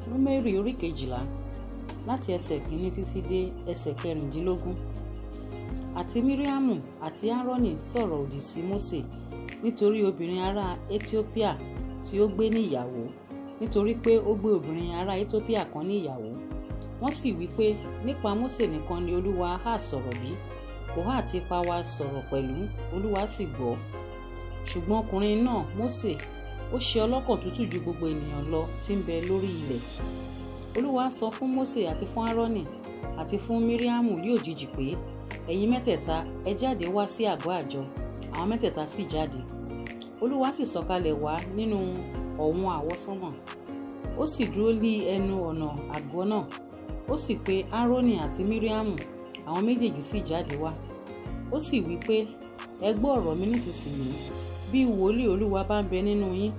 Númérì orí 12, láti ẹsẹ̀ 1 títí dé ẹsẹ̀ 16. Àti Míríámù àti Áárónì sọ̀rọ̀ òdì sí Mósè nítorí obìnrin ará Etiópíà tí ó gbé ní ìyàwó, nítorí pé ó gbé obìnrin ará Etiópíà kan ní ìyàwó. Wọ́n sì wí pé, "Nípa Mósè nìkan ni Olúwa ha sọ̀rọ̀ bí? Kò ha ti pa wa sọ̀rọ̀ pẹ̀lú?" Olúwa sì gbọ́. Ṣùgbọ́n ọkùnrin náà, Mósè, ó ṣe ọlọ́kàn tútù ju gbogbo ènìyàn lọ tí ń bẹ lórí ilẹ̀. Olúwa sọ fún Mósè àti fún Áárónì àti fún Míríámù ní òjijì pé, "Ẹ̀yin mẹ́tẹ̀ẹ̀ta, ẹ jáde wá sí àgọ́ àjọ." Àwọn mẹ́tẹ̀ẹ̀ta sì jáde. Olúwa sì sọ̀kalẹ̀ wá nínú ọ̀wọ̀n àwọsánmọ̀, ó sì dúró lí ẹnu ọ̀nà àgọ́ náà. Ó sì pe Áárónì àti Míríámù, àwọn méjèèjì sì jáde wá. Ó sì wí pé, "Ẹ gbọ́ ọ̀rọ̀ mi nísinsìnyí. Bí wòlíì Olúwa bá ń bẹ nínú yín,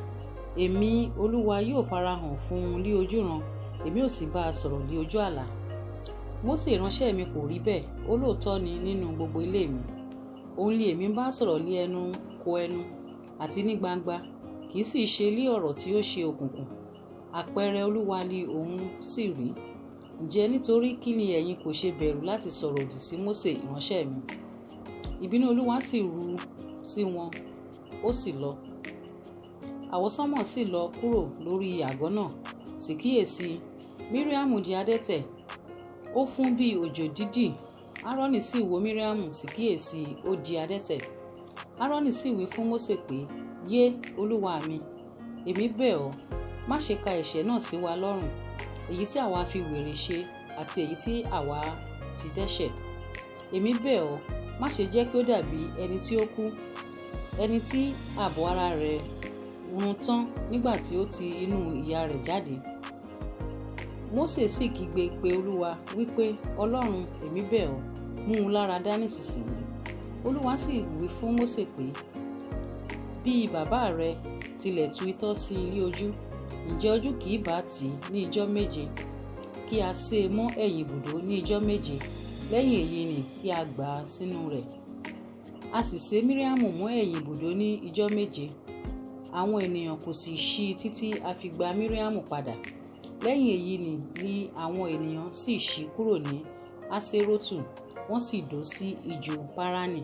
èmi Olúwa yóò farahàn fún un lí ojúran, èmi ò sì bá a sọ̀rọ̀ lí ojú àlá. Mósè ìránṣẹ́ mi kò rí bẹ́ẹ̀, olóòótọ́ ni nínú gbogbo ilé mi. Òun li èmi bá sọ̀rọ̀ lé ẹnu kò ẹnu àti ní gbangba, kì í sì ṣe lí ọ̀rọ̀ tí ó ṣe òkùnkùn. Àpẹẹrẹ Olúwa li òun sì rí. Ǹjẹ́ nítorí kí ni ẹ̀yin kò ṣe bẹ̀rù láti sọ̀rọ̀ òdì sí Mósè ìránṣẹ́ mi?" Ìbínú Olúwa sì ru sí wọn, ó sì lọ. Àwọsánmọ̀ sì lọ kúrò lórí àgọ́ náà. Sì kíyèsi, Míríámù di adẹ́tẹ̀, ó fún bí òjò dídì. Áárónì sì wo Míríámù, sì kíyèsi, ó di adẹ́tẹ̀. Áárónì sì wí fún Mósè pé, "Yé, olúwa mi, èmi bẹ̀ ọ́, má ṣe ka ẹ̀ṣẹ̀ náà sí wa lọ́rùn, èyí tí àwa fi wèrè ṣe àti èyí tí àwa ti dẹ́ṣẹ̀. Èmi bẹ̀ ọ́, má ṣe jẹ́ kí ó dàbí ẹni tí ó kú, ẹni tí ààbọ̀ ara rẹ̀ run tán nígbà tí ó ti inú ìyá rẹ̀ jáde." Mósè sì kígbe pé Olúwa, wípé, "Ọlọ́run, èmi bẹ̀ ọ́, mú un lára dá nísinsìnyí." Olúwa sì wí fún Mósè pé, "Bí bàbá rẹ tilẹ̀ tu itọ́ sí i lí ojú, ǹjẹ́ ojú kì í bá tì í ní ijọ́ 7? Kí a sé e mọ́ ẹ̀yìn ibùdó ní ijọ́ 7; lẹ́yìn èyí ni kí a gbà á sínú rẹ̀." A sì sé Míríámù mọ́ ẹ̀yìn ibùdó ní ijọ́ 7. Àwọn ènìyàn kò sì ṣí i títí a fi gba Míríámù padà. Lẹ́yìn èyí ni àwọn ènìyàn sì ṣí kúrò ní Haṣerótù, wọ́n sì dó sí ijù Páránì.